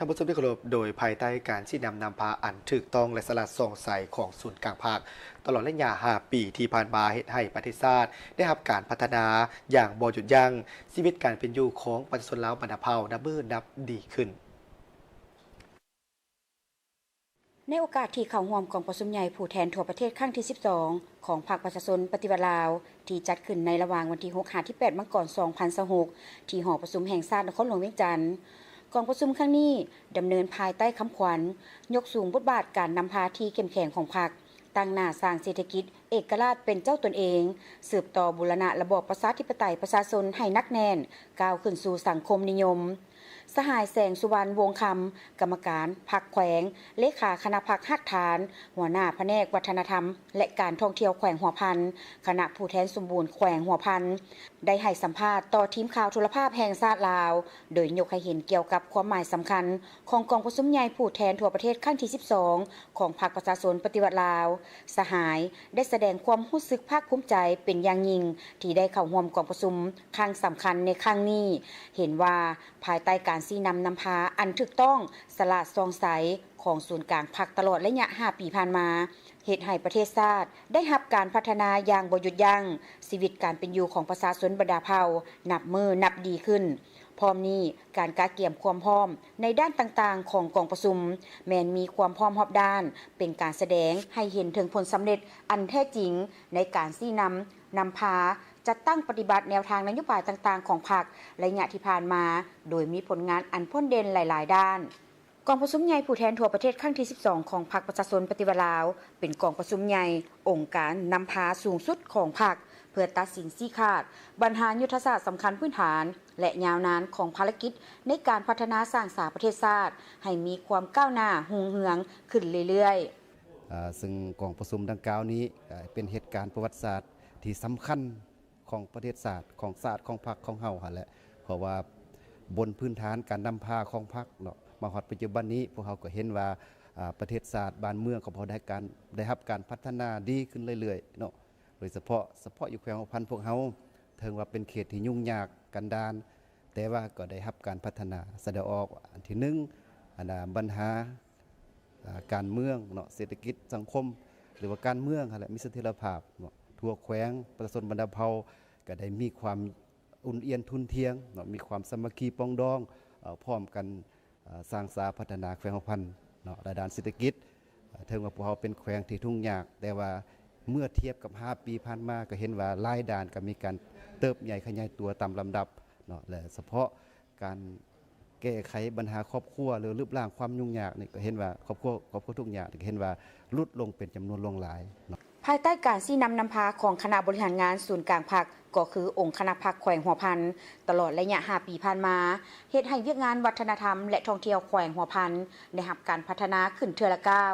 ທ່ານຜູ້ຊົມທີ່ເຄົາລົບ, ໂດຍພາຍໃຕ້ການຊີ້ນຳນຳພາອັນຖືກຕ້ອງ ແລະ ສະຫຼາດສ່ອງໃສຂອງສູນກາງພັກ ຕະຫຼອດໄລຍະຫ້າປີທີ່ຜ່ານມາ ເຮັດໃຫ້ປະເທດຊາດໄດ້ຮັບການພັດທະນາຢ່າງບໍ່ຢຸດຢັ້ງ, ຊີວິດການເປັນຢູ່ຂອງປະຊາຊົນລາວບັນດາເຜົ່ານັບມື້ນັບດີຂຶ້ນ. ໃນໂອກາດທີ່ເຂົ້າຮ່ວມກອງປະຊຸມໃຫຍ່ຜູ້ແທນທົ່ວປະເທດຄັ້ງທີສິບສອງ ຂອງພັກປະຊາຊົນປະຕິວັດລາວ ທີ່ຈັດຂຶ້ນໃນລະຫວ່າງວັນທີຫົກຫາທີແປດມັງກອນສອງພັນຊາວຫົກ ທີ່ຫໍປະຊຸມແຫ່ງຊາດນະຄອນຫຼວງວຽງຈັນ, ກອງປະຊຸມຄັ້ງນີ້ດຳເນີນພາຍໃຕ້ຄຳຂວັນ ຍົກສູງບົດບາດການນຳພາທີ່ເຂັ້ມແຂງຂອງພັກ, ຕັ້ງໜ້າສ້າງເສດຖະກິດເອກະລາດເປັນເຈົ້າຕົນເອງ, ສືບຕໍ່ບູລະນະລະບອບປະຊາທິປະໄຕປະຊາຊົນໃຫ້ໜັກແໜ້ນ, ກ້າວຂຶ້ນສູ່ສັງຄົມນິຍົມ. ສະຫາຍ ແສງສຸວັນ ວົງຄຳ, ກຳມະການພັກແຂວງ, ເລຂາຄະນະພັກຮາກຖານ, ຫົວໜ້າພະແນກວັດທະນະທຳ ແລະ ການທ່ອງທ່ຽວແຂວງຫົວພັນ, ຄະນະຜູ້ແທນສົມບູນແຂວງຫົວພັນ ໄດ້ໃຫ້ສຳພາດຕໍ່ທີມຂ່າວໂທລະພາບແຫ່ງຊາດລາວ, ໂດຍຍົກໃຫ້ເຫັນກ່ຽວກັບຄວາມໝາຍສຳຄັນຂອງກອງປະຊຸມໃຫຍ່ຜູ້ແທນທົ່ວປະເທດຄັ້ງທີສິບສອງ ຂອງພັກປະຊາຊົນປະຕິວັດລາວ. ສະຫາຍໄດ້ສະແດງຄວາມຮູ້ສຶກພາກພູມໃຈເປັນຢ່າງຍິ່ງ ທີ່ໄດ້ເຂົ້າຮ່ວມກອງປະຊຸມຄັ້ງສຳຄັນໃນຄັ້ງນີ້, ເຫັນວ່າ ພາຍໃຕ້ການຊີ້ນຳນຳພາອັນຖືກຕ້ອງ, ສະຫຼາດສ່ອງໃສຂອງສູນກາງພັກຕະຫຼອດໄລຍະຫ້າປີຜ່ານມາ, ເຮັດໃຫ້ປະເທດຊາດໄດ້ຮັບການພັດທະນາຢ່າງບໍ່ຢຸດຢັ້ງ, ຊີວິດການເປັນຢູ່ຂອງປະຊາຊົນບັນດາເຜົ່ານັບມື້ນັບດີຂຶ້ນ. ພ້ອມນີ້, ການກະກຽມຄວາມພ້ອມໃນດ້ານຕ່າງໆຂອງກອງປະຊຸມ ແມ່ນມີຄວາມພ້ອມຮອບດ້ານ, ເປັນການສະແດງໃຫ້ເຫັນເຖິງຜົນສຳເລັດອັນແທ້ຈິງໃນການຊີ້ນຳ, ນຳພາ, ຈັດຕັ້ງປະຕິບັດແນວທາງນະໂຍບາຍຕ່າງໆຂອງພັກໄລຍະທີ່ຜ່ານມາ, ໂດຍມີຜົນງານອັນໂດດເດັ່ນຫຼາຍໆດ້ານ. ກອງປະຊຸມໃຫຍ່ຜູ້ແທນທົ່ວປະເທດຄັ້ງທີສິບສອງຂອງພັກປະຊາຊົນປະຕິວັດລາວ ເປັນກອງປະຊຸມໃຫຍ່ອົງການນຳພາສູງສຸດຂອງພັກ ເພື່ອຕັດສິນຊີ້ຂາດບັນຫາຍຸດທະສາດສຳຄັນພື້ນຖານ ແລະ ຍາວນານຂອງພາລະກິດໃນການພັດທະນາສ້າງສາປະເທດຊາດໃຫ້ມີຄວາມກ້າວໜ້າຮຸ່ງເຮືອງຂຶ້ນເລື້ອຍໆ. ອາ ເຊິ່ງກອງປະຊຸມດັ່ງກ່າວນີ້ ເປັນເຫດການປະຫວັດສາດທີ່ສຳຄັນ ຂອງປະເທດຊາດ ຂອງຊາດ ຂອງພັກຂອງເຮົາຫັ້ນແຫຼະ ເພາະວ່າບົນພື້ນຖານການນຳພາຂອງພັກເນາະ ມາຮອດປັດຈຸບັນນີ້ ພວກເຮົາກໍເຫັນວ່າ ອາ ປະເທດຊາດບ້ານເມືອງຂອງພວກເຮົາໄດ້ການ ໄດ້ຮັບການພັດທະນາດີຂຶ້ນເລື້ອຍໆເນາະ ໂດຍສະເພາະ ສະເພາະຢູ່ແຂວງຫົວພັນພວກເຮົາ ເຖິງວ່າເປັນເຂດທີ່ຫຍຸ້ງຍາກກັນດານ ແຕ່ວ່າກໍໄດ້ຮັບການພັດທະນາ ສະແດງອອກ ອັນທີໜຶ່ງ ອັນນາ ບັນຫາ ອາ ການເມືອງເນາະ ເສດຖະກິດ ສັງຄົມ ຫຼືວ່າການເມືອງຫັ້ນແຫຼະ ມີສະຖຽນລະພາບເນາະ ທົ່ວແຂວງ ປະຊາຊົນບັນດາເຜົ່າກໍໄດ້ມີຄວາມອຸ່ນອຽນທຸ່ນທ່ຽງເນາະ ມີຄວາມສາມັກຄີປອງດອງ ເອີ ພ້ອມກັນ ເອີ ສ້າງສາພັດທະນາແຂວງຫົວພັນເນາະ ລະດ້ານເສດຖະກິດ ເຖິງວ່າພວກເຮົາເປັນແຂວງທີ່ທຸກຍາກ ແຕ່ວ່າເມື່ອທຽບກັບຫ້າປີຜ່ານມາ ກໍເຫັນວ່າຫຼາຍດ້ານກໍມີການເຕີບໃຫຍ່ຂະຫຍາຍຕົວຕາມລຳດັບເນາະ ແລະ ສະເພາະການ ແກ້ໄຂບັນຫາຄອບຄົວ ຫຼື ລຶບລ້າງຄວາມຫຍຸ້ງຍາກນີ້ ກໍເຫັນວ່າຄອບຄົວ ຄອບຄົວທຸກຍາກນີ້ ກໍເຫັນວ່າຫຼຸດລົງເປັນຈຳນວນຫຼວງຫຼາຍເນາະ. ພາຍໃຕ້ການຊີ້ນຳນຳພາຂອງຄະນະບໍລິຫານງານສູນກາງພັກ ກໍຄືອົງຄະນະພັກແຂວງຫົວພັນ ຕະຫຼອດໄລຍະຫ້າປີຜ່ານມາ ເຮັດໃຫ້ວຽກງານວັດທະນະທຳ ແລະ ທ່ອງທ່ຽວແຂວງຫົວພັນ ໄດ້ຮັບການພັດທະນາຂຶ້ນເທື່ອລະກ້າວ,